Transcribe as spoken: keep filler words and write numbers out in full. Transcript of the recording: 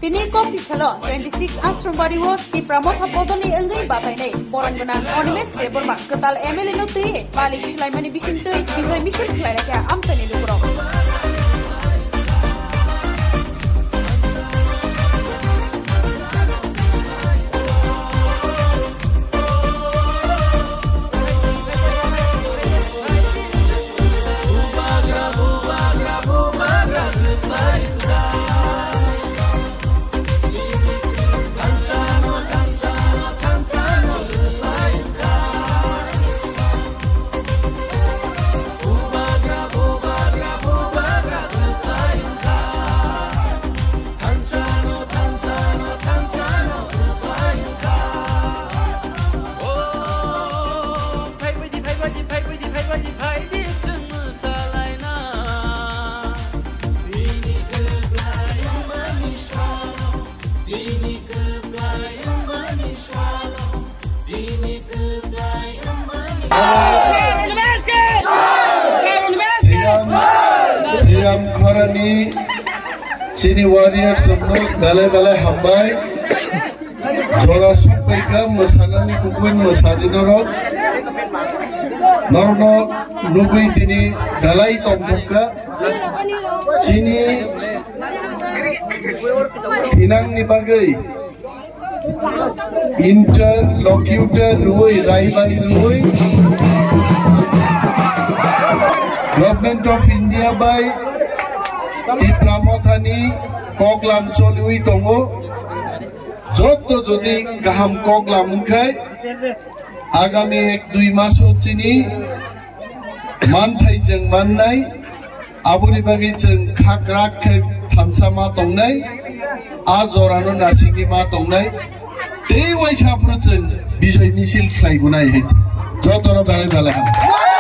Tini kok tisalo twenty six Ashrambario Tipra Motha Bodolni wngwi batainai borong gwnang Animesh Debbarma kwtal M L A no twi bali swlaimani bisingtwi bijai misil khlailakha amchaini lukurok. Sriram, Sriram Khorani chini warriors rokno belai belai hambai. Jora sokpaikha mwsanani kubun mwsadi norok. Norokno nugwi tini belai tongthokha. Chini thinangni bagwi interlocutor rwui, raibai rwui, Government of India bai Tipra Mothani koklam choliui tongo. Jotto jodi kaham koklam wngkhai, agami ek dui maso chini manthai chwng mannai, aboni bagwi chwng khakrak khe thamsa ma tongnai, a jorano nasikni ma tongnai, tei waisa aphuru chwng bijoi misil khlai gunai hai. Jotono belai belai ham.